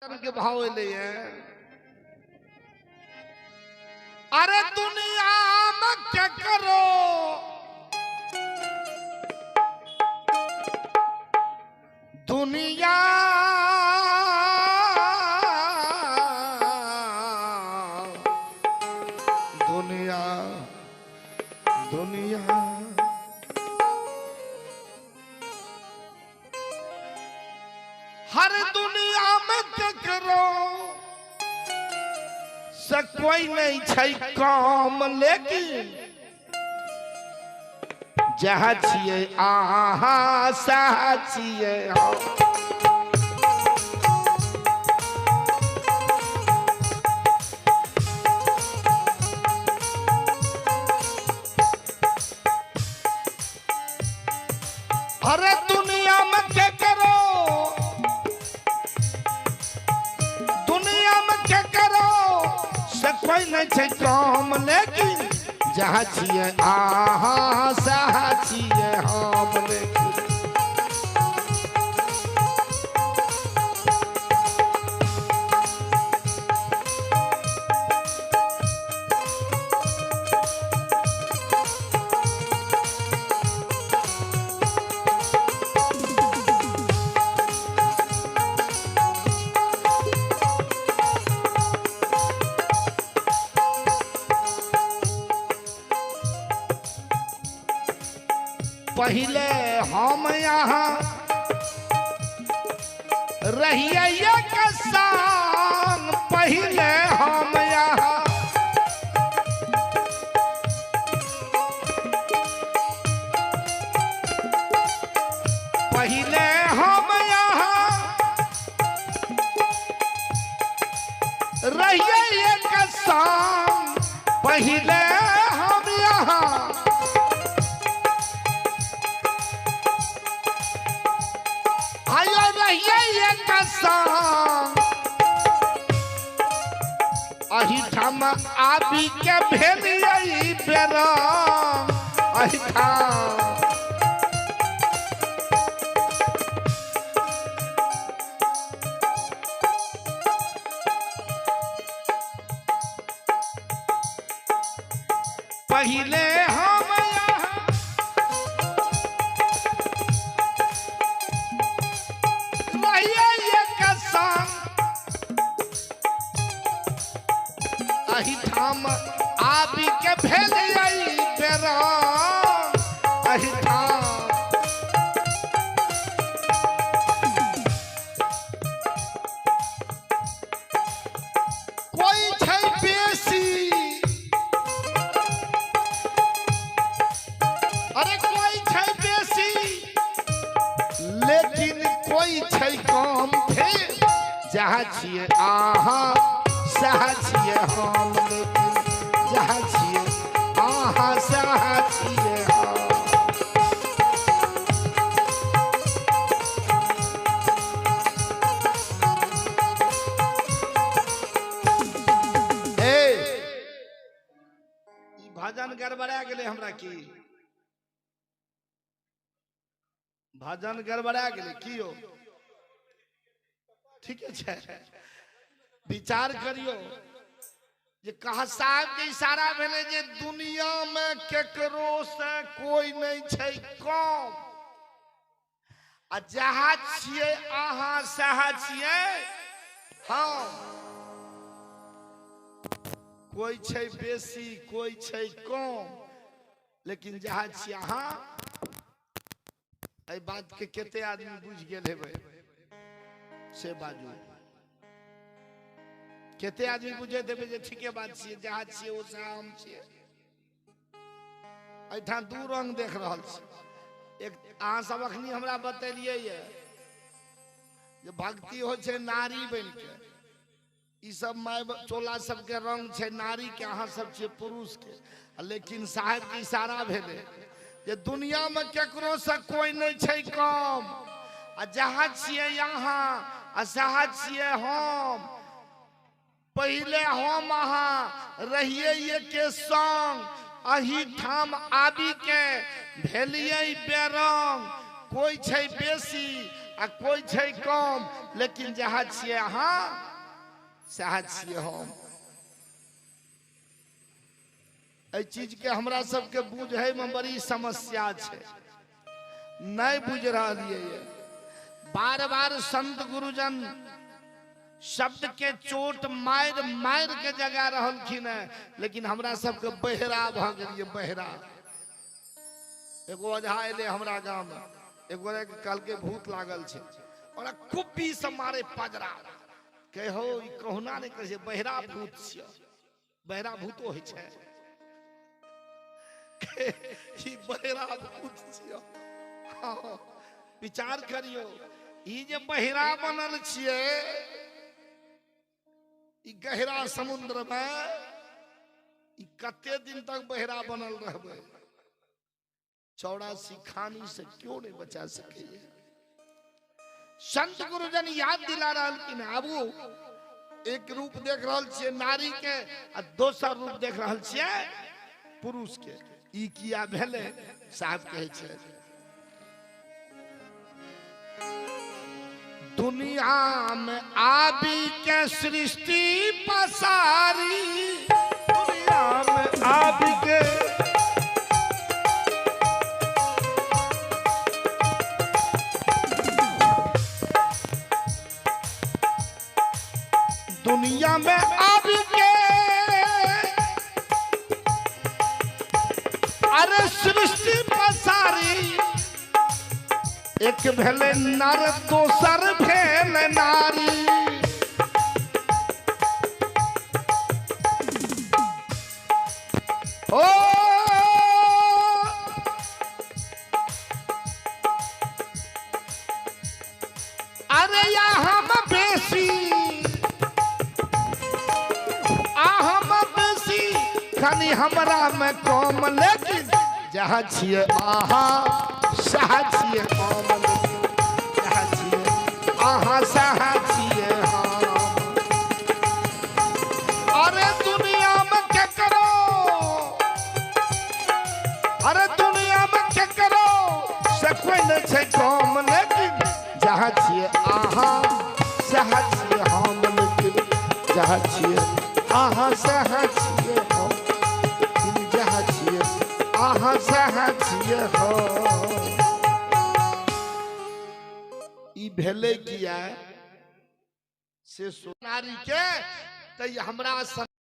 के भाव एलैए। अरे दुनिया में क्या करो, दुनिया दुनिया दुनिया हर दुनिया में क्या करो से कोई नहीं छै काम, लेकिन जहाँ छियै अहाँ सएह छियै हम। अरे दुनिया में क्या करो, दुनिया में क्या करो से कोई नहीं छै काम, लेकिन जहाँ छियै अहाँ सएह छियै हम। लेकिन पहले हम यहाँ रहिए एक संग, पहले हम यहाँ पहले हम यहाँ रहिए एक संग, पहले हम यहाँ आयो रहिए एक संग, एहिठाम आबि के भेलियै बेरंग, एहिठाम पहले हम यहाँ रहिए एक संग, एहिठाम आबि के भेलियै बेरंग, एहिठाम कोई छै बेसी, अरे कोई छै बेसी लेकिन कोई छै कम। फेर जहाँ छियै अहाँ सएह छियै हम, लेकिन जहाँ छियै अहाँ सएह छियै हम। ए ई भजन गड़बड़ा गेलै हमरा, की भजन गड़बड़ा गेलै की यौ? ठीके छै, विचार करियौ जे कहा साहब के इशारा भेलै जे दुनिया में केकरो से कोई नहीं छै कम, आ जहाँ छियै अहाँ सएह छियै हम। कोई छै बेसी कोई छै कम, लेकिन जहाँ छियै अहाँ, एहि बात के कते आदमी बुझि गेल हेबै से बाजू। कते आदमी बुझैत हेबै जे ठीके बात छियै, जहाँ छियै ओ सएह हम छियै। एहिठाम दू रंग देख रहल छी। एक अहाँ सब अखनी हमरा बतेलियै ये जे भक्ति होइ छै नारी बनि के, ई सब my चोला सबके रंग छै नारी के, अहाँ सब छियै पुरुष के। लेकिन साहेब के इशारा भेलै जे दुनिया में केकरो से कोई नहीं छै कम, आ जहाँ छियै अहाँ आ सएह छियै हम। पहले हम अहाँ रहिए के संग, एहिठाम आबि के भेलियै बेरंग। कोई छै बेसी आ कोई छै कम, लेकिन जहाँ छियै अहाँ सएह छियै हम। एहि चीज के हमरा सबके बुझे में बड़ी समस्या छै, नहीं बुझ रहियै। बार बार संत गुरुजन शब्द के चोट मारि मारि के जगा रहलखिन है, लेकिन हमरा सबके बहरा भऽ गेलियै, बहरा। एगो ओझा एलै हमरा गाँव में, एगो कहलकै भूत लागल छै, ओकरा कुप्पी से मारे पजरा। कहो ई कहुना नहि कहै छै, बहरा भूत छियै। बहरा भूतो होइ छै? ई बहरा भूत छियै। हँ, विचार करियौ, ई जे बहरा बनल छियै ई गहरा समुद्र में, ई कते दिन तक बहरा बनल रहबै? 84 खानी से क्यों नहीं बचा सकैए? संत गुरुजन याद दिला रहलखिन। आबू एक रूप देख रहल छियै नारी के आ दोसर रूप देख रहल छियै पुरुष के। ई किया भेलै? साहब कहै छै, दुनिया में आबि के सृष्टि पसारी, दुनिया में आबि के दुनिया में आबि के अरे सृष्टि पसारी, एक भेलै नर दोसर भेल नारी। ओ अरे या हम बेसी आ हम बेसी खाली हमरा में कम, लेकिन जहाँ छियै अहाँ सएह छियै हम, जहाँ छियै अहाँ सएह छियै हम। अरे दुनिया में केकरो, अरे दुनिया में केकरो से कोई नहि छै कम, लेकिन जहाँ छियै अहाँ सएह छियै हम, लेकिन जहाँ छियै अहाँ सएह छियै हम, लेकिन जहाँ छियै अहाँ सएह छियै हम। ई भेलै किया से नारी के तऽ हमरा